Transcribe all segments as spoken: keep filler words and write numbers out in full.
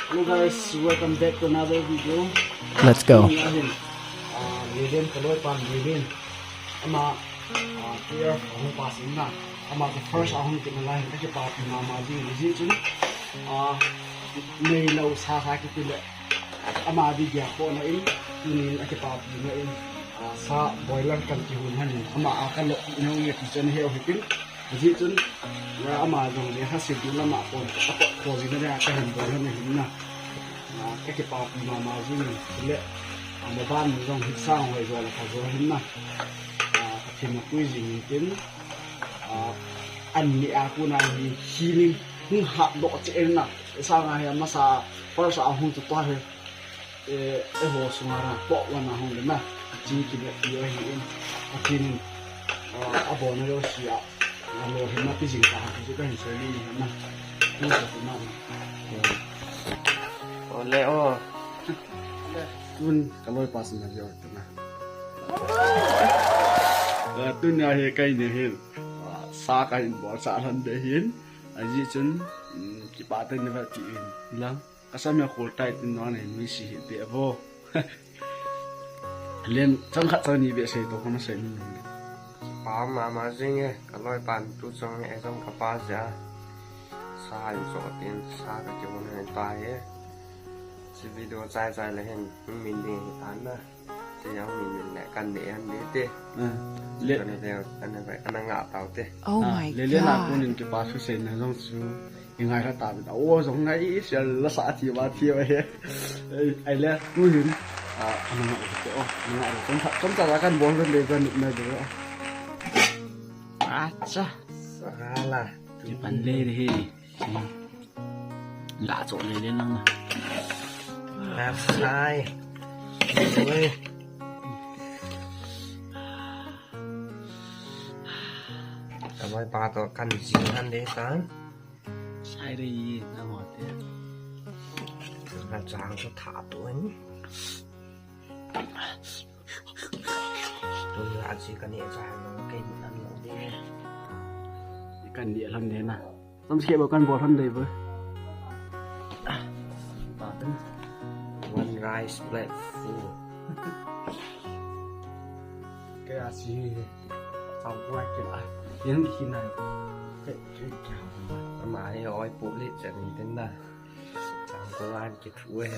Hello guys, welcome back to another video. Let's go. Tuni ahin, ah, Lelen ka loipan Lelen. Ama, ah, player ahung pass in na. Ama ka first ahung kit nalai hin, akipapi mama ding, hijeh chun, ah, neilou sa sa kiti le. Ama di gei a kona in, tunin akipapi na in, ah, sa boiler kan kihon han in, ama a ka lo, ina nge ti chun he o hitin. Hijeh chun, ah, ama jong le ha sil ding lama kon, a kot kho jing na le a ka hin bol han ahin na. Ah, ka kipapi mama jing in, le, ah, maban jong hi sang hoi jo le ka jo hin na. Ah, ka thin na pui jing in tin, ah, an ni a ku na hi healing, hung hat doh che in na. Sanga hi amasa, first a hung tu pa hi. Eh, eiho sunga na, po wan a hung le na. Chi ki le pi ahi in. A kin in. Ah, a bo na yo si a. A lo hin na pi jing ta ha, ki ka hin so ni na. Ni so na. Ole o. Tun ka loipa sin na yo na. Ah, tun ya he kai ne hin. Ah, sa ka hin bol sa lhon de hin. Ajeh chun, mm, kipa te ne va ti in. Lang. Ka sam ya khol tai tin nang nei mi si hi te vo. Len chang khat chang ni be sei to kona sei ni. Pa mama jing e, ka loipan tu chang e jong ka pa ja. Sa in so tin sa ka ki won hen ta e. Si video chai chai le hin, min ding hi tan na. Te yang min min le kan ne an de te. Ah, le kan ne an ne kan nga tau te. Oh my God. Ah, le le na kunin kipa su sei na jong su. I ngai kha ta bit. O, jong ngai i sial la sa thi ba thi ba he. Ai, ai le, tu hin. Ah, ana nga te o. Ana nga chom ta, chom ta kan bol le kan na de. Acha. Sala. Ki pan le de he. La cho le le nang na. Left side. Ui. Ka loipa to kan jing han de tan. Sai re ye na mo te. Ka chang chu tha tu ni. Tu la ji ka ne cha lo ke ni an lo de. Kan di lam de na. Tam se ba kan bol han de ba. One rice plate full. Kaya si. Ang kuat kila. Yang di kinai. Ama hi oi pulit sa ni tin na. Chang ko lan ki thu e.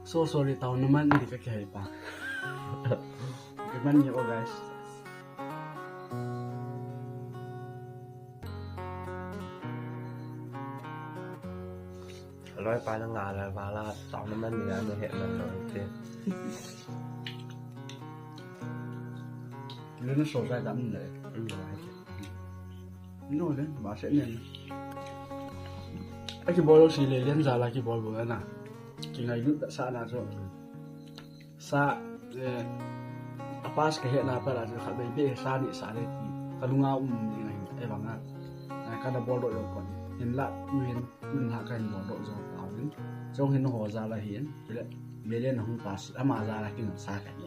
So sorry, tao naman hindi ka kahit pa. Kaman niyo, guys. Loipa na nga la ba la, tao naman ni la no he na no te. Lo na so sa dam ne. No le, ba se ne. Aki bol si le len za la ki bol bol na. Ki ngai lut sa na so. Sa, eh, a pass ka he na pa la, kha bei bei sa ni sa le ti. Ka lunga um ni na hin, e banga. Na ka da bol do yo kon. Hin la, u hin, un ha ka hin bol do jo pa hin. Jong hin ho za la hin. Ti le, me le na hung pass, ama za la kin sa ka ni.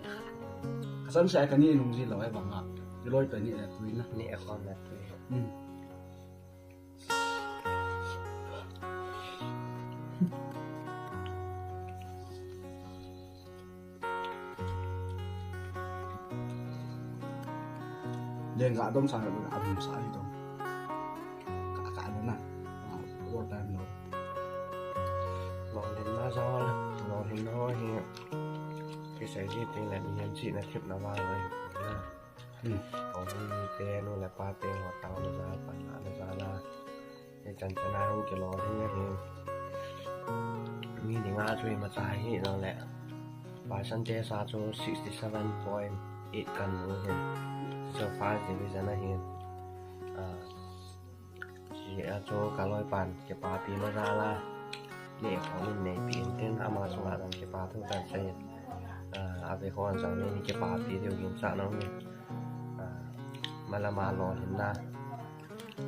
Ka san sa ka ni nung ji lo e banga. Ni loi ka ni na tu na. Ni e kon na tu. Hmm. Len ga dom sa ga dom sa hi dom. Ka ka na na. Wo tan lo. Lo len na sa lo len no hi. Ki sai ji tin le ni yan chi na thip na wa le. Hmm. Hung ni te, nu le pa te, ho tao na za, pan na na za la. Ni chan chan a hung ki lo hung a hin. Mi ni nga chu ima cha hi lo le. Percentage a chu sixty seven point eight kan nu hin. So first division a hin. Ah, Hi a chu ka loipan kipapi ma jal a. Ni khom in neipi in tin ama chunga jong kipa thu kan sei. Ah, ave hon jong ni kipapi diu ginchah nau ni. Ah, malama lolhinna.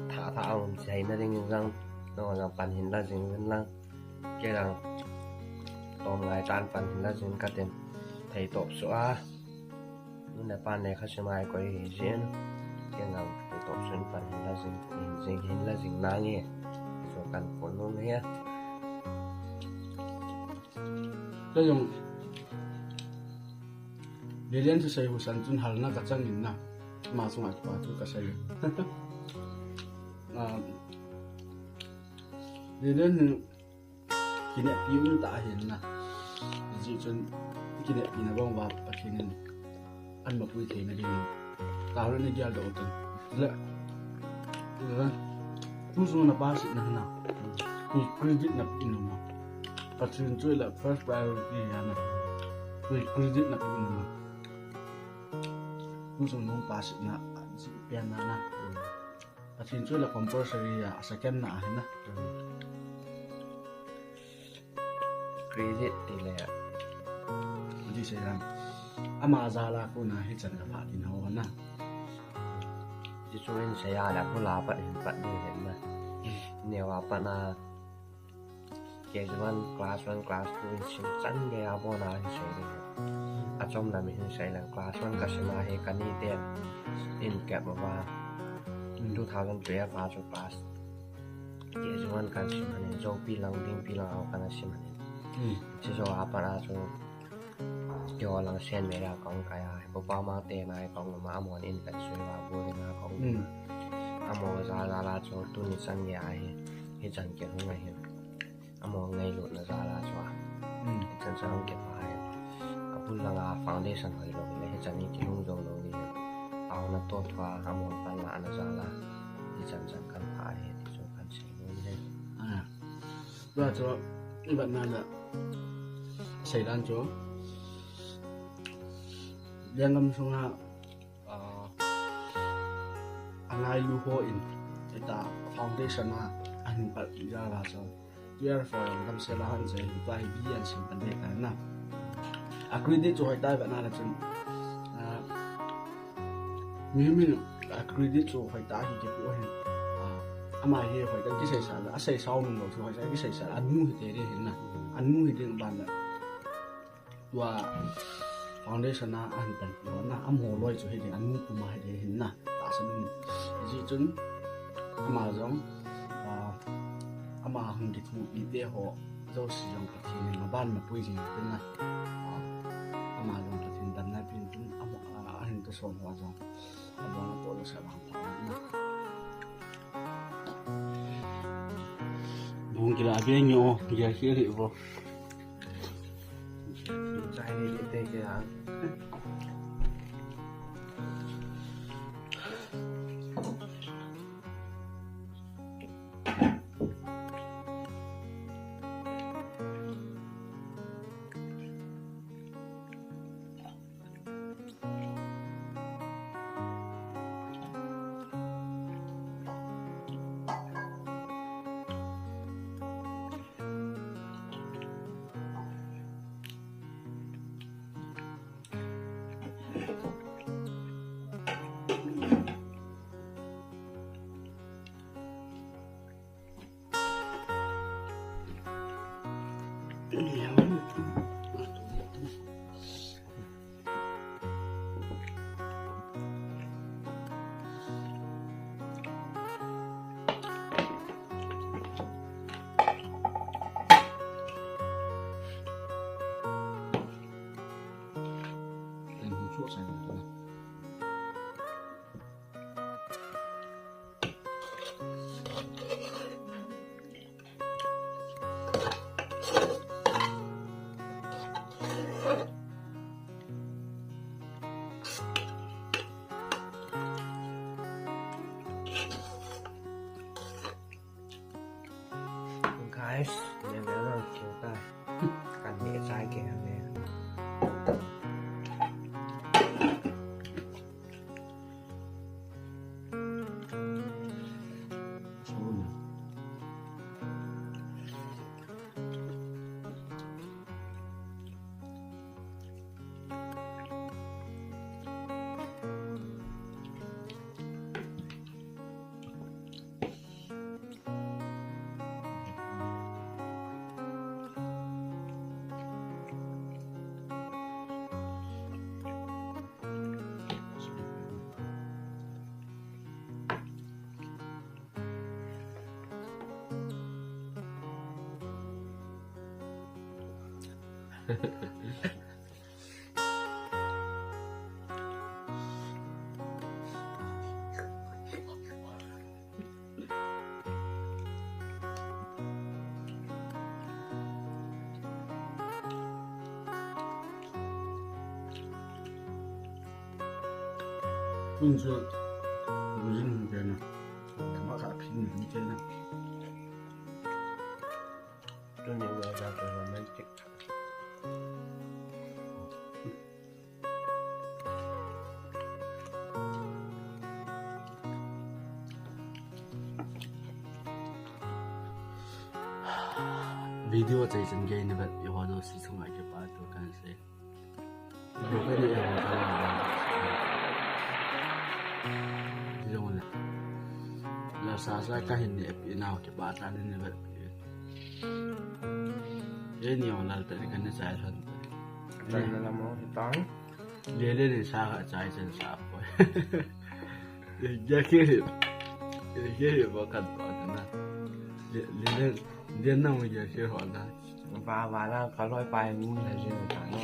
Tha tha a um chai na ding in jong Nang jong pan hin la jing vin lang. Kei jong tom ngai tan pan hin la jing katin. Thei top su a. Nu le pan le kha simai koi hi jin. Kei jong thei top su pan hin la jing, hin jing, hin la jing na nge. So kan pon nu nge. Kei jong Lelen chu sei hu san chun halna ka chang in na. Ma sunga pa chu ka sei. Ah, Lelen hi kineppi um tah ahin na. Hijeh chun kineppi na bang uva Pathen in an mapui theina dingin taona nei geldoh u tin. Le, le, tu chu na pa sihna hi na. Tu credit na pe in um a. Pathen chu le first priority hi na. Tu credit na pe in um a. Tu chu na pa sihna, jih pen na na. Pathen chu le compulsory a, second na ahi na. Credit ti le. Ti sei lang. Ama jal a kona hichan ka pha tin ho na. Ti chu in sei a le, abul a pat hin pat ding ahi na. Neo a pat na. K G one, class one, class two in sim chan gei a bon a hin sei ding. Achom lam in hin sei lang, class one ka sim a hi ka ni ten in kep uva. Two thousand twelve a chu class K G one kan sim ahin, Zopi lang, Dingpi lang a kan sim ahin. Hmm. Chuche jou a pat a chu keiho lang Saint Mary a kahung kai a, Pu Pama te na kahung um a, amahon in kan sui uva, boarding a kahung um a. Hmm. Amaho jal jal a chu tuni chan gei a hi, hichan kei hung ahi. Amaho ngailutna jal a chu a. Hmm. Hichan chan hung kei pha ahi. Abul lang a foundation hoilou le, hichan hi kihung jou lou ding ahi. Taona toh thua, amaho panlahna jal a. Hichan chan kan pha ahi, ti chu kan sei nom e. Ah. Tua chu, i vet na le, sei dan chu, lenggam sunga, ah, angailu ho in, hita foundation a, ahin palpeh jal a chu, twelve ho jong damsel a hon che, tua hi B A an sim pan ding ahi na. A credit chu hoitah i vet na le chun, ah, Mihem in a credit chu hoitah a hi kipoh ahin. Ah, ama hi hoitah in kiseisa le, aseisa um lou chu hoitah in kiseisa le, anu hi te ding ahin na. Anu hi ding ban le. Tua foundation a ahin panpeh na, amaho loi chu hi ding, anu puma hi ding ahin na. Tahsan um. Hijeh chun, ama jong, ah, ama hung kithopi te ho, jouse jong Pathen in maban mapui jing tin na. Ah, ama jong Pathen damna pen tin, ama, ah, ahin tohson ho jong. Abang a polo sa bang pa na. Bung kila abeng yo, ya kiri bo. Chai ni te ke a. Guys, neh beh lang kiu tai. Kan neh chai kei le. Tun chu, bujin hin kena. Tama ka phin hin kena. Tun ni wa ja ka romantic. Video chai chan gei ni vet, i ho do si sunga ke pa tu kan se. Video kan ni e ho kan ni. Video na. La sa sa ka hin ni e pi nau ke pa ta ni ni vet. Ye ni ho la ta ni kan ni chai lhon. Chai na la mo, hi tang. Lele le sa ka chai chen sa ko. Ye ke he. Ye ke he ba kan to na. Lele, lele na mo ye ke ho na. Ba ba la ka loi pa ni na je ta no.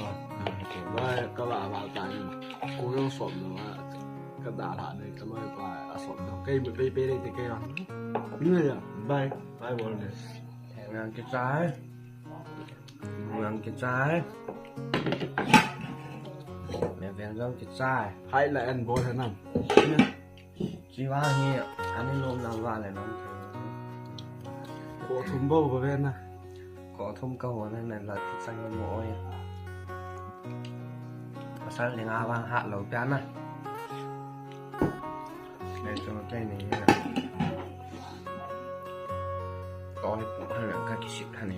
Ba ka ba ba ta ni. Ko yong som no. Ka da la ne ka loi pa a som no. Kai me pe pe le te kai. Ni ya. Bye. Bye bol le. Ngang ke chai. Ngang ke chai. Me ven ngang ke chai. Hai la en bol he nam. Chi wa hi, ani lom na wa le nam. Ko thum bo ba ven na. Ko thum ka ho na na la ki chang mo oi. Pasal le nga wa ha lo pia na. Nei chu te ni. Ko he pu ha na ka ki sip ha ni.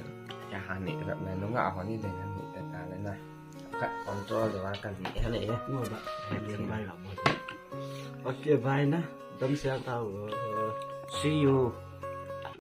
Ya ha ni ra na no nga ho ni de na ni ta ta le na. Ka control de wa ka ni ha ni. Ngo ba. Bai la mo. Okay, bye na. Dam sia ta. See you.